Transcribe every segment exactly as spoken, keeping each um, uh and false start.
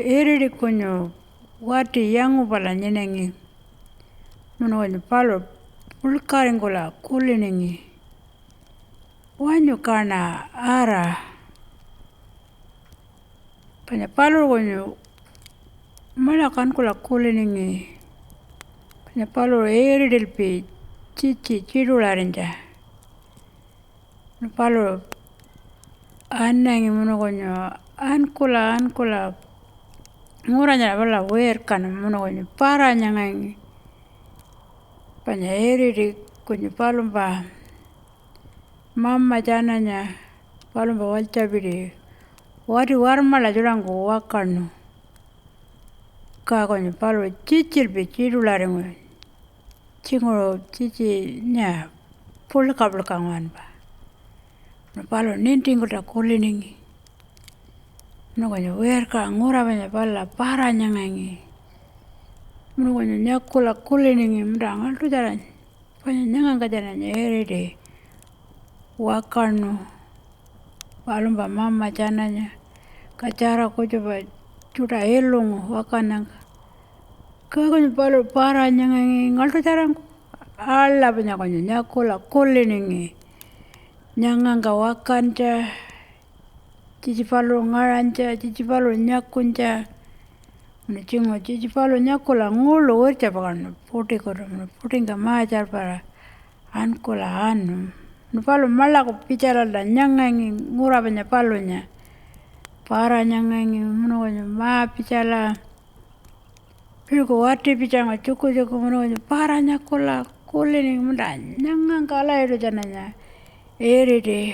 iriti kunyu wati yangupala nyinangi, munu kunyu paluṟu puḻkaringkula kuliningi, "Wanyu kaṉa ara." Panya paluṟu kunyu maḻaku ankula kuliningi, panya paluṟu iritilpi tjitji tjiṯuṟarinytja. Paluṟu anangi munu kunyu ankula, ankula nguranyara pala wirkanu munu kunyu para-nyangangi, panya iriti kunyu palumpa mama tjananya, palumpa walytjapiti wati warmaḻa tjuṯangku wakaṉu. Ka kunyu paluṟu tjitjilpi tjiṯuḻaringu, tjinguṟu tjitji nyaya puḻka puḻka nguwanpa. Munu paluṟu nintingkulta kuliningi. Munu kunyu wirkaṟa ngura panya palula para-nyangangi. Munu kunyu nyakula kuliningi, "Munta ngaḻṯutjara, panya nyangangka tjananya iriti wakaṉu, palumpa mama tjananya, ka tjara kutjupa tjuṯa ilungu wakannyangka." Ka kunyu paluṟu para-nyangangi ngaḻṯutjarangku, aḻa panya kunyu nyakula kuliningi nyangangka wakantja, tjitji paluṟu ngaṟanytja, tjitji paluṟu nyakunytja. Munu tjinguṟu tjitji paluṟu nyakula nguḻu wirtjapakaṉu puṯikutu, munu puṯingka ma-tjarpara ankula anu. Munu paluṟu maḻaku pitjalalta nyangangi ngura panya palunya, para-nyangangi munu kunyu ma-pitjala. Piṟuku wati pitjangu tjukutjuku munu kunyu para-nyakula kuliningi, "Munta nyangangka alatjiṯu tjananya iriti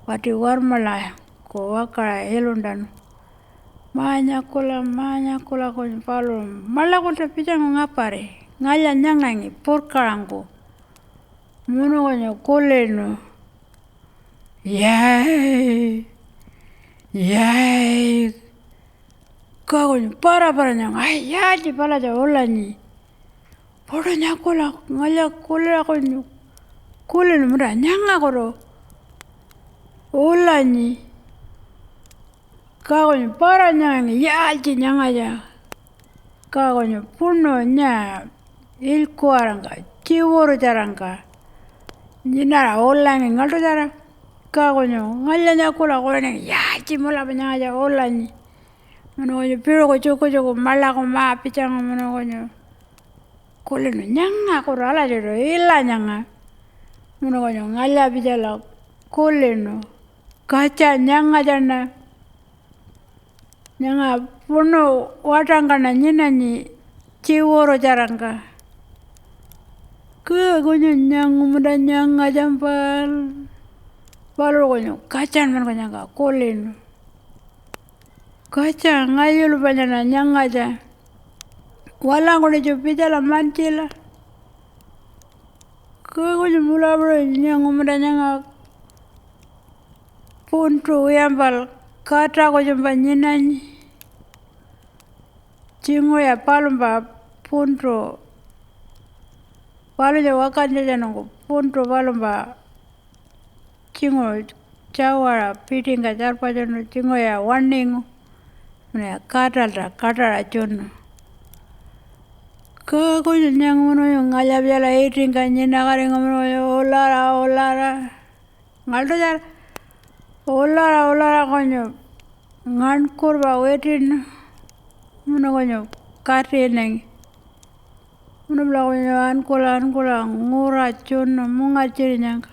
wati warmaḻaku wakaṟa iluntanu." Ma-nyakula, ma-nyakula kunyu paluṟu maḻakulta pitjangu ngapari, ngalya-nyangangi purkaṟangku. Munu kunyu kulinu, "Yai! Yai!" Ka kunyu para-para-nyangu, "Ai, yaaltji palatja ulanyi? Puṯu nyakula ngalya kuliṟa kunyu kulinu, munta nyangakutu ulanyi." Ka kunyu para-nyangangi, "Yaaltji nyangatja?" Ka kunyu puṉu nyaya ilkuwarangka, tjiwurutjarangka nyinara ulangi ngaḻṯutjara. Ka kunyu ngalya-nyakula kuliningi, "Yaaltji mulapa nyangatja ulanyi?" Munu kunyu piṟuku tjukutjuku maḻaku ma-pitjangu munu kunyu kulinu, "Nyangakutu alatjiṯu ila nyanga." Munu kunyu ngalya-pitjala kulinu, "Katja nyangatjaṉa. Nyanga puṉu waṯangkaṉa nyinanyi tjiwurutjarangka." Ka kunyu nyangu munta nyangatjampa paluṟu kunyu katjanmankunyangka kulinu, "Katja, ngayulu panyaṉa nyangatja. Walangkuṉitju pitjala mantjila." Ka kunyu mulapaṯu nyangu munta nyanga puntu wiyampal kata kutjumpa nyinanyi. Tjinguṟuya palumpa puntu, palunya wakantjatjanungku puntu palumpa tjinguṟu tjawaṟa pitingka tjarpatjunu, tjinguṟuya waṉingu, munuya katalta kaṯaṟa tjunu. Ka kunyu nyangu munuyu ngalyapyala itingka nyinakatingu munuyu ulara ulara. Ngaḻṯutjara ulara ulara kunyu ngaṉkurpa witinu, munu kunyu katinangi. Munu pula kunyu ankula ankula ngura tjunu mungartjirinyangka.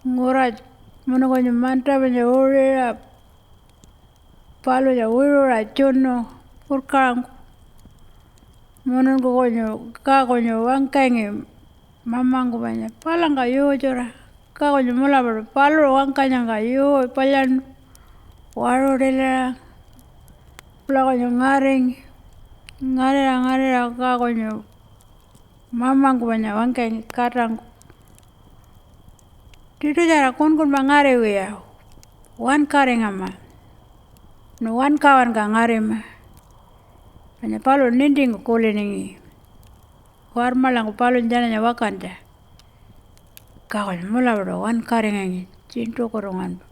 Ngura munu kunyu mantapanya uṟiṟa palunya wiṟuṟa tjunu purkaṟangku. Mununku kunyu, ka kunyu wangkangi mamangku panya, "Palangka yuutjura." Ka kunyu mulapaṯu paluṟu wangkanyangka, "Yuu, palyaṉu." Waṟutilira pula kunyu ngaringi, ngarira ngarira ka kunyu mamangku panya wangkangi katangku, "Tiṯutjara kunkunpa ngariwiya, wankaringama, munu wankawanka ngarima." Panya paluṟu nintingku kuliningi warmaḻangku palunya tjananya wakantja. Ka kunyu mulapaṯu wankaringangi tjiṉṯukutu nguwanpa,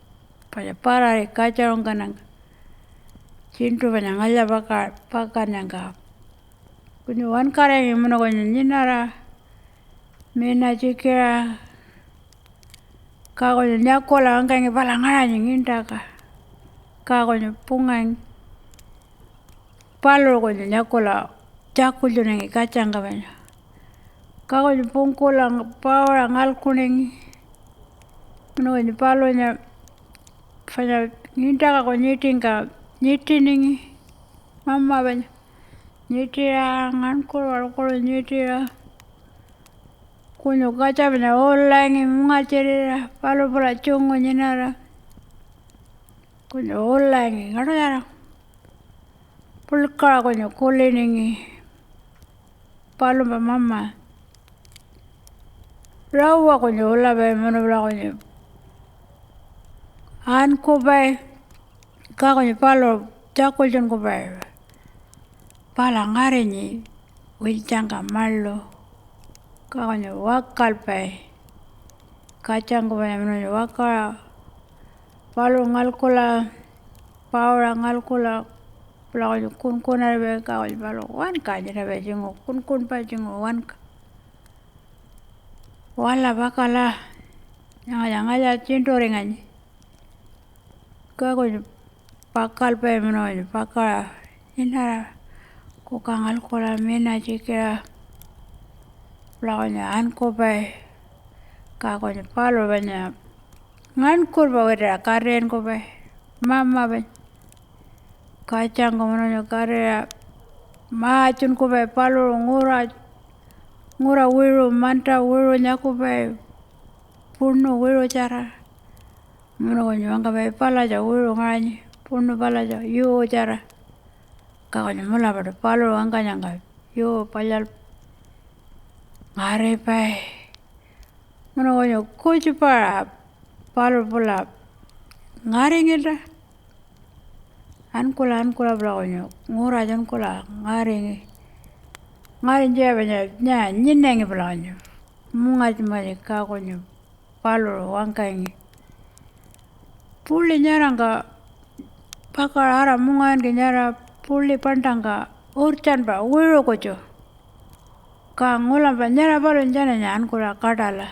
panya parari katjaṟungkannyangka. tjiṉṯu panya ngalya-paka-, pakannyangka. Kunyu wankaringi munu kunyu nyinara mina tjikiṟa, ka kunyu nyakula wangkangi, "Pala ngaṟanyi nginṯaka." Ka kunyu pungangi, paluṟu kunyu nyakula tjakultjunangi katjangka panya. Ka kunyu pungkula pauṟa ngalkuningi, munu kunyu palunya panya nginṯaka kunyu nyiṯingka nyiṯiningi mama panya. Nyiṯiṟa, ngankurpa kuḻu nyiṯiṟa. Kunyu katja panya ulangi mungartjirira, palu pula tjungu nyinara. Kunyu ulangi ngaṯutjara. Puḻkaṟa kunyu kuliningi palumpa mama. Rawa kunyu ulapai munu pula kunyu ankupai. Ka kunyu paluṟu tjakultjunkupai, "Pala ngarinyi wiltjangka maḻu." Ka kunyu wakalpai katjangku panya munu wakaṟa paluṟu ngalkula, pauṟa ngalkula, pula kunyu kunkunaripai. Ka kunyu paluṟu wanka nyinapai tjinguṟu, kunkunpai tjinguṟu wanka. "Wala pakala, nyangatja ngalya tjiṉṯuringanyi." Ka kunyu pakalpai munu kunyu pakaṟa nyinara kuka ngalkula mina tjikiṟa pula kunyu ankupai. Ka kunyu paluṟu panya ngankurpa witiṟa katiṟinkupai mama panya. Katjangku munu kunyu katiṟa matjunkupai paluṟu ngura, ngura wiṟu, manta wiṟu nyakupai puṉu wiṟutjara. Munu kunyu wangkapai, "Palatja wiṟu ngaṟanyi, puṉu palatja yuutjara." Ka kunyu mulapaṯu paluṟu wangkanyangka yuu palyal ngaripai. Munu kunyu kutjupaṟa paluṟu pula ngaringilta. Ankula, ankula pula kunyu ngura tjunkula ngaringi. Ngarinytjiya panya nyinangi pula kunyu mungartjingarinyi, ka kunyu paluṟu wangkangi, "Puḻi nyarangka pakaṟa ara mungarinki nyara puḻi paṉṯangka urtjanpa wiṟu kutju. Ka ngulampa nyara palunya tjananya ankula kaṯala."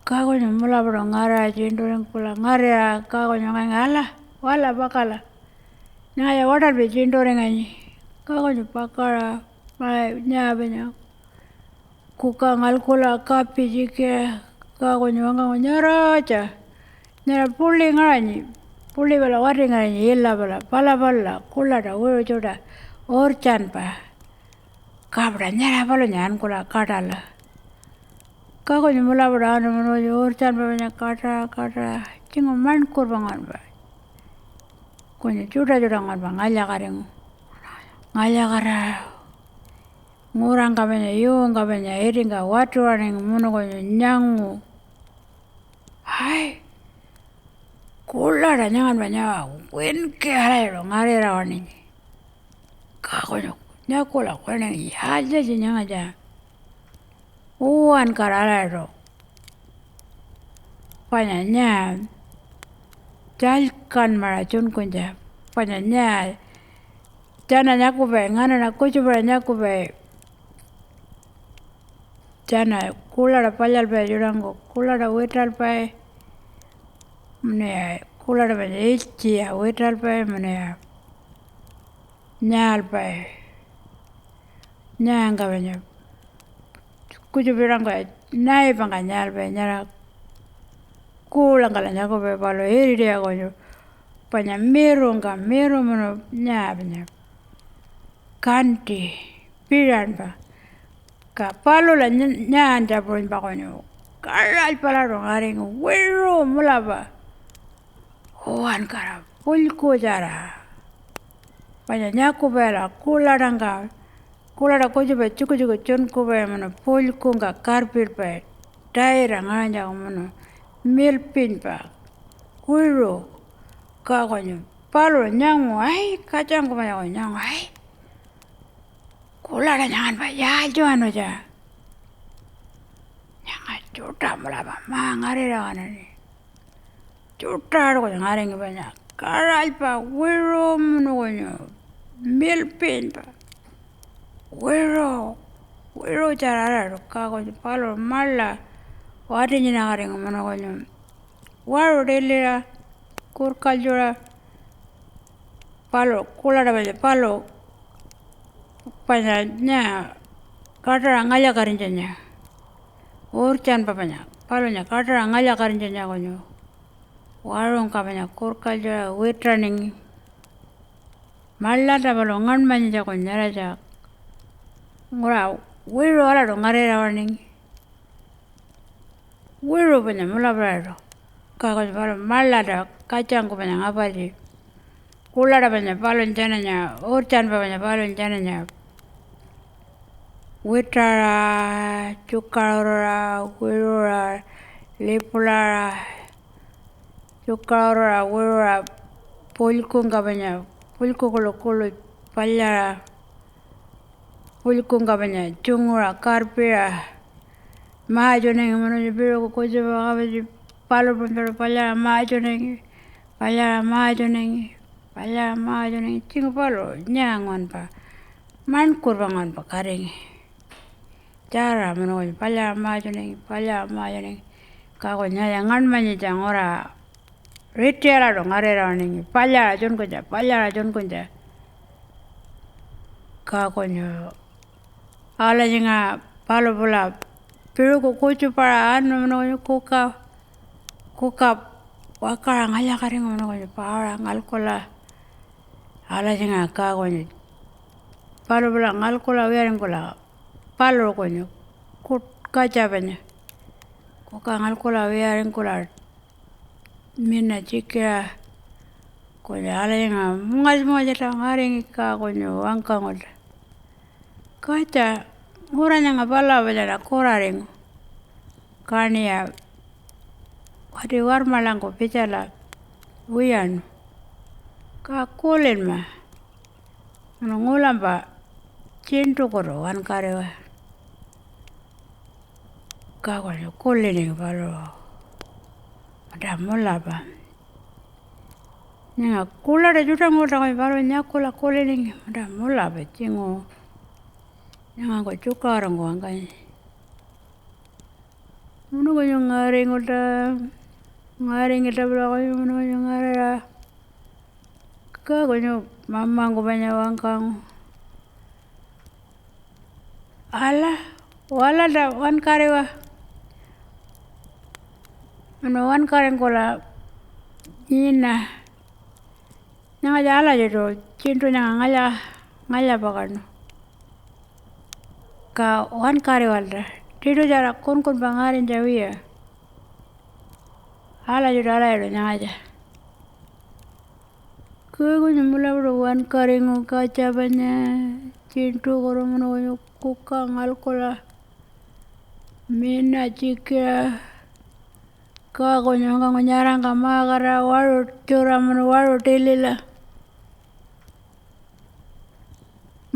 Ka kunyu mulapaṯu ngariṟa tjiṉṯuringkula ngariṟa ka kunyu ngayinga, "Ala, wala pakala. Nyaya waṯalpi tjiṉṯuringanyi." Ka kunyu pakaṟa mai nyaapinya kuka ngalkula kapi tjikiṟa, ka kunyu wangkangu, "Nyaratja, nyara puḻi ngaṟanyi, puḻi pala wati ngaṟanyi ila pala, pala palula kuḻaṯa wiṟu tjuṯa urtjanpa. Kapaṯa nyara palunya ankula kaṯala." Ka kunyu mulapaṯu anu munu kunyu urtjanpa panya kaṯaṟa, kaṯaṟa tjinguṟu maṉkurpa nguwanpa, kunyu tjuṯa tjuṯa nguwanpa ngalya-katingu. Ngalya-kataṟa ngurangka panya yuungka panya itingka watuwaningi munu kunyu nyangu, "Ai, kuḻaṯa nyanganpa nyawa winki alatjiṯu ngarira waṉinyi." Ka kunyu nyakula waṉingi, "Yaaltji nyangatja uwankara alatjiṯu panya nyaa tjalkanmaṟa tjunkunytja, panya nyaa tjana nyakupai, nganaṉa kutjupaṟa nyakupai." Tjana kuḻaṯa palyalpai tjuṯangku, kuḻaṯa witalpai, munuya kuḻaṯa panya ilytjiya witalpai, munuya nyaalpai. Nyaangka panya kutjupa tjuṯangku naipangka nyaalpai, nyara kuulangkala nyakupai, palu iritiya kunyu panya mirungka, miru munu nyaa panya kanti piṟanpa. Ka palula ny-, nyaantja puṟunypa kunyu kaṟalpalaṯu ngaringu wiṟu mulapa uwankara puḻkutjara. Panya nyakupaila kuḻaṯangka, kuḻaṯa kutjupa tjukutjuku tjunkupai munu puḻkungka karpilpai taira ngaṟanytjaku munu milpinypa wiṟu. Ka kunyu paluṟu nyangu, ai, katjangku panya kunyu nyangu, ai, kuḻaṯa nyanganpa yaaltji wanutja? Nyanga tjuṯa mulapa ma-ngarira waṉaṉi. Tjuṯa aṯukutu ngaringi panya kaṟalypa wiṟu munu kunyu milpinpa wiṟu, wiṟutjara alatjiṯu, ka kunyu paluṟu maḻa wati nyinakatingu munu kunyu waṟu tiliṟa kurkalytjuṟa paluṟu kuḻaṯa panya paluṟu panya nya kaṯaṟa ngalya-katinytjanya, urtjanpa panya palunya kaṯaṟa ngalya-katinytjanya kunyu waṟungka panya kurkalytjuṟa wiṯaningi. Maḻalta paluṟu ngaṉmanyitjaku nyaraltja ngura wiṟu alatjiṯu ngarira waṉingi. Wiṟu panya mulapalaṯu, ka kunyu paluṟu maḻalta katjangku panya ngapartji kuḻaṯa panya palunya tjananya, urtjanpa panya palunya tjananya wiṯaṟa, tjukaṟurura, wiṟuṟa, lipulaṟa, tjukaṟurura, wiṟuṟa, pulykuṟungka panya pulyku kuḻu kuḻu palyaṟa, pulykuṟungka panya tjunguṟa karpiṟa ma-tjuningi, munu piṟuku kutjupa ngapartji palu puṟunypaṯu palyaṟa ma-tjuningi, palyaṟa ma-tjuningi, palyaṟa ma-tjuningi. Tjinguṟu paluṟu nyaa nguwanpa maṉkurpa nguwanpa katingi. Tjara munu kunyu palyaṟa ma-tjuningi, palyaṟa ma-tjuningi. Ka kunyu nyaya ngaṉmanyitja ngura riti alatjiṯu ngarira waṉingi palyaṟa tjunkunytja, palyaṟa tjunkunytja. Ka kunyu alatjingaṟa palu pula piṟuku kutjupaṟa anu munu kunyu kuka, kuka wakaṟa ngalya-katingu munu kunyu paṟa ngalkula alatjingaṟa ka kunyu palu pula ngalkula wiyaringkula paluṟu kunyu kut-, katja panya kuka ngalkula wiyaringkula mina tjikiṟa kunyu alatjingaṟa mungaji-mungajiṯa ngaringi ka kunyu wangkanguta, "Katja, ngura nyanga palula panyaṉa kuraringu, kaṉiya wati warmaḻangku pitjala wiyaṉu. Ka kulinma, munu ngulampa tjiṉṯukutu wankariwa." Ka kunyu kuliningi paluṟu, "Manta mulapa. Nyanga kuḻaṯa tjuṯangulta kunyu paluṟu nyakula kuliningi, manta mulapa tjinguṟu nyangangku tjukaṟurungku wangkanyi." Munu kunyu ngaringulta, ngaringilta pula kunyu munu kunyu ngarira. Ka kunyu mamangku panya wangkangu, "Ala, walalta wankariwa. Munu wankaringkula nyina. Nyangatja alatjiṯu tjiṉṯu nyanga ngalya-, ngalyapakaṉu. Ka wankariwalta tiṯutjara kunkunpa ngarinytja wiya. Alatjiṯu alatjiṯu nyangatja." Ka kunyu mulapaṯu wankaringu katja panya tjiṉṯukutu munu kunyu kuka ngalkula mina tjikiṟa. Ka kunyu wangkangu nyarangka makatira waṟu tjura munu waṟu tilila.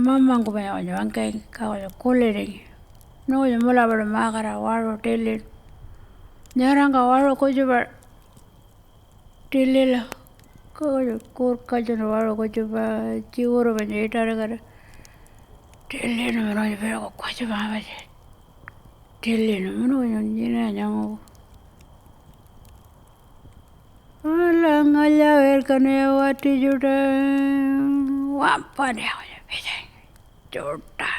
Mamangku panya kunyu wangkangi, ka kunyu kuliningi, "Munu kunyu mulapaṯu makatira waṟu tili-, nyarangka waṟu kutjupa tilila." Ka kunyu kurkatjunu waṟu kutjupa tjiwuru panya iṯarikatira tilinu munu kunyu piṟuku kutjupa ngapartji tilinu munu kunyu nyinanyangu. Ala ngalya wirkanuya wati tjuṯa, wampani akunyu pitjangi tjuṯa.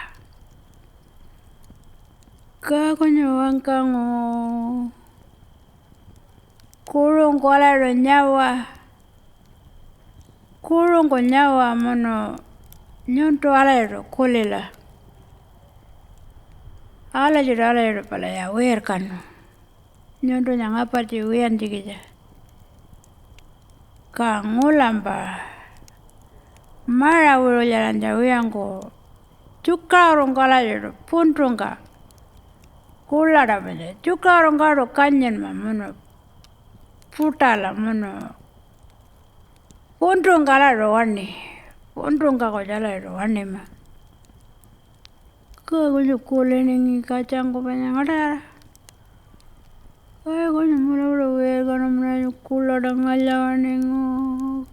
Ka kunyu wangkangu, "Kuṟungku alatjiṯu nyawa, kuṟungku nyawa munu nyuntu alatjiṯu kulila. Alatjiṯu, alatjiṯu palaya wirkanu nyuntunya ngapartji wiyantjikitja. Ka ngulampa maṟa wiṟulyaṟantja wiyangku tjukaṟurungku alatjiṯu puntungka kuḻaṯa panya tjukaṟurungkaṯu kanyinma munu puṯala munu puntungka alatjiṯu waṉi, puntungka kutju alatjiṯu waṉima." Ka kunyu kuliningi katjangku panya ngaṯara. Kaya kunyu mulapaṯu wirkanu munu kuḻaṯa ngalya-waṉingu.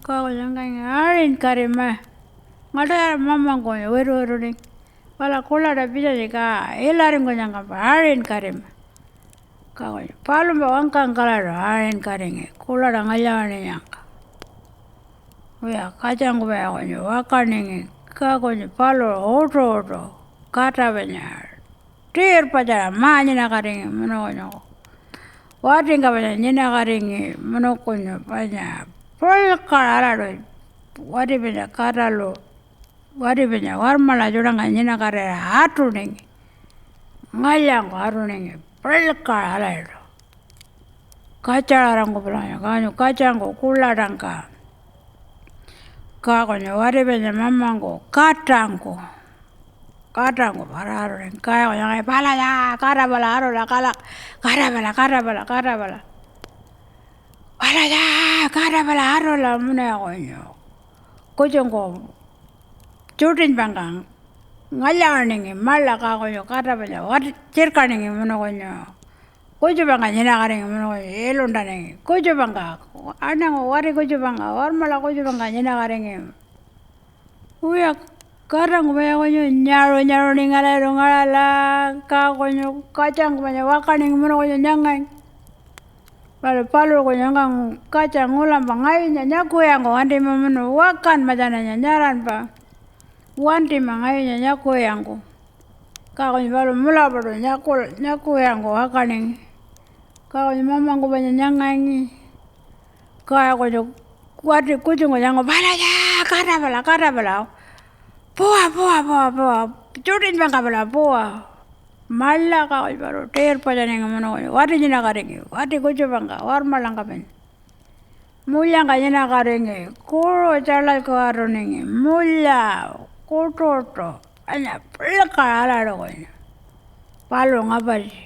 Ka wangkangi, "Aṟinkarima. Ngaṯayara mamangku wituwituningi. Pala kuḻaṯa pitjanyi ka ilaringkunyangkampa aṟinkarima." Ka kunyu palumpa wangkangkalaṯu aṟinkatingi kuḻaṯa ngalya-waṉinyangka. Wiya, katjangku paya kunyu wakaningi, ka kunyu paluṟu uṯuuṯu kata panya tiirpatjara ma-nyinakatingi munu kunyu watingka panya nyinakatingi munu kunyu panya puḻkaṟa alatji wati panya katalu wati panya warmaḻa tjuṯangka nyinakatira atuningi, ngalyangku atuningi puḻkaṟa alatjiṯu. Katjaṟarangku pulanya kanyu katjangku kuḻaṯangka. Ka kunyu wati panya mamangku katangku, katangku para-aruningi kaya kunyu, "Palaya, katapala arula, kala, katapala, katapala, katapala. Palaya, katapala arula munuya kunyu kutjungku tjuṯinypangka ngalya-waṉingi maḻa, ka kunyu katapala wati tjirkaningi munu kunyu kutjupangka nyinakatingi munu kunyu iluntaningi kutjupangka, aṉangu wati kutjupangka, warmaḻa kutjupangka nyinakatingi." Wiya, katangku paya kunyu nyaṟu-nyaṟuningi alatjiṯu ngaṟala, ka kunyu katjangku panya wakaningi munu kunyu nyangangi. Palu paluṟu kunyu wangkangu, "Katja, ngulampa ngayunya nyakuyangku wantima munu wakanma tjananya nyaranpa wantima ngayunya nyakuyangku." Ka kunyu paluṟu mulapaṯu nyaku-, nyakuyangku wakaningi. Ka kunyu mamangku panya nyangangi. Kaya kunyu wati kutjungku nyangu, "Palaya, katapala, katapala. Puwa, puwa, puwa, puwa. Tjuṯinypangka pala puwa." Maḻa ka kunyu paluṟu tiirpatjaningi munu kunyu wati nyinakatingi, wati kutjupangka, warmaḻangka panya. Mulyangka nyinakatingi, kuṟu tjaḻalyku atuningi, mulya, kuṯuṯu, panya puḻkaṟa alatjiṯu kunyu. Paluṟu ngapartji.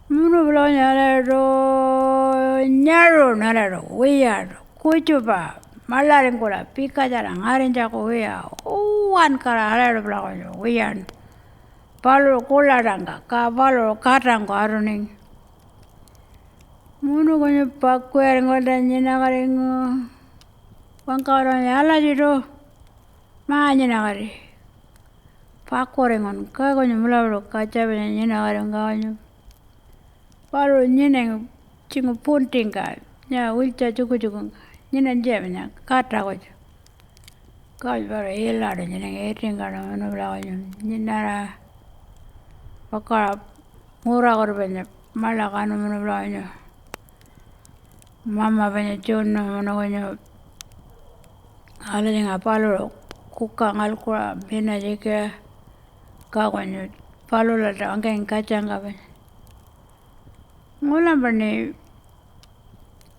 Munu pulanya alatjiṯu nyaṟuṉu alatjiṯu wiyaṯu kutjupa maḻaringkula pikatjara ngarinytjaku wiya uwankara alatjiṯu pula kunyu wiyaṉu. Paluṟu kuḻaṯangka, ka paluṟu katangku atuningi. Munu kunyu pakuwiyaringkunytja nyinakatingu. Wangkawatawanya alatjiṯu ma-nyinakati. Pakuringun ka kunyu mulapaṯu katja panya nyinakatingu ka kunyu paluṟu nyinangi tjingu puntingka, nyara wiltja tjukutjukungka nyinanytja panya kata kutju. Ka kunyu paluṟu ilaṯu nyinangi itingkaṉu munu pula kunyu nyinara pakaṟa ngurakutu panya maḻa kanu munu pula kunyu mama panya tjunu munu kunyu alatjinga paluṟu kuka ngalkuṟa minatjika ka kunyu palulalta wangkangi katjangka panya, "Ngulampaṉi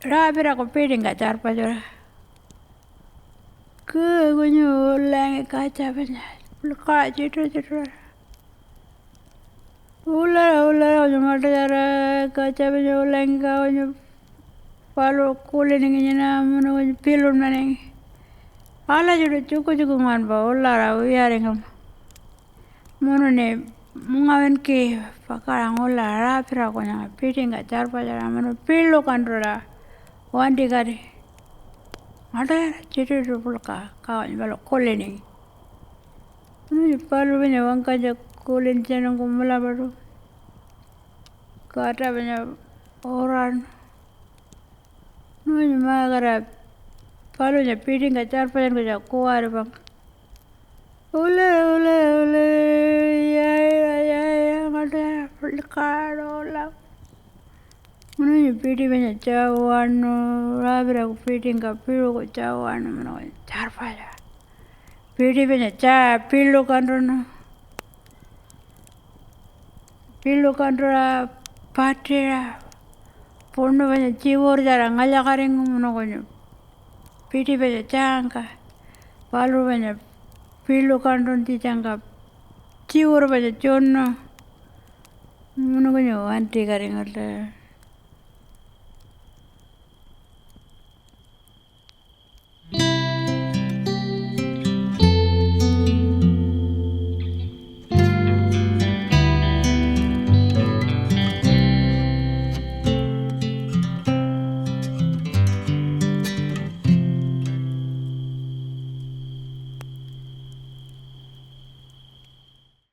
rawapiraku pitingka tjarpatjura." Ka kunyu ulangi katja panya puḻkaṟa tjituṟu-tjituṟu. Ulara, ulara, kunyu ngaṯatjara katja panya ulangi ka kunyu paluṟu kuliningi nyinama munu kunyu pilunmaningi. Alatjiṯu tjukutjuku nguwanpa ulara wiyaringama. Munuṉi mungawinki pakaṟa ngula rawapiraku nyanga pitingka tjarpatjara munu piḻukantuṟa wantikati ngaṯatjara tjituṟu puḻka ka kunyu paluṟu kuliningi. Munuṉi paluṟu panya wangkanytja kulintjatjanungku mulapaṯu kata panya uraṉu. Munuṉi makatira palunya pitingka tjarpatjunkunytja kuwaripangka. Ule, ule, ule, yaya, yaya, ngaṯaya, puḻkaṟa ula. Mununya piṯi panya tjawaṉu, rawapiraku pitingka piṟuku tjawaṉu, munu tjarpatja. Piṯi panya tjaa piḻukantuṉu. Piḻukantuṟa patiṟa puṉu panya tjiwurtjara ngalya-katingu munu kunyu piṯi panya tjaangka, paluṟu panya piḻukantuntjitjangka tjiwuru panya tjunu munu kunyu wantikatingu.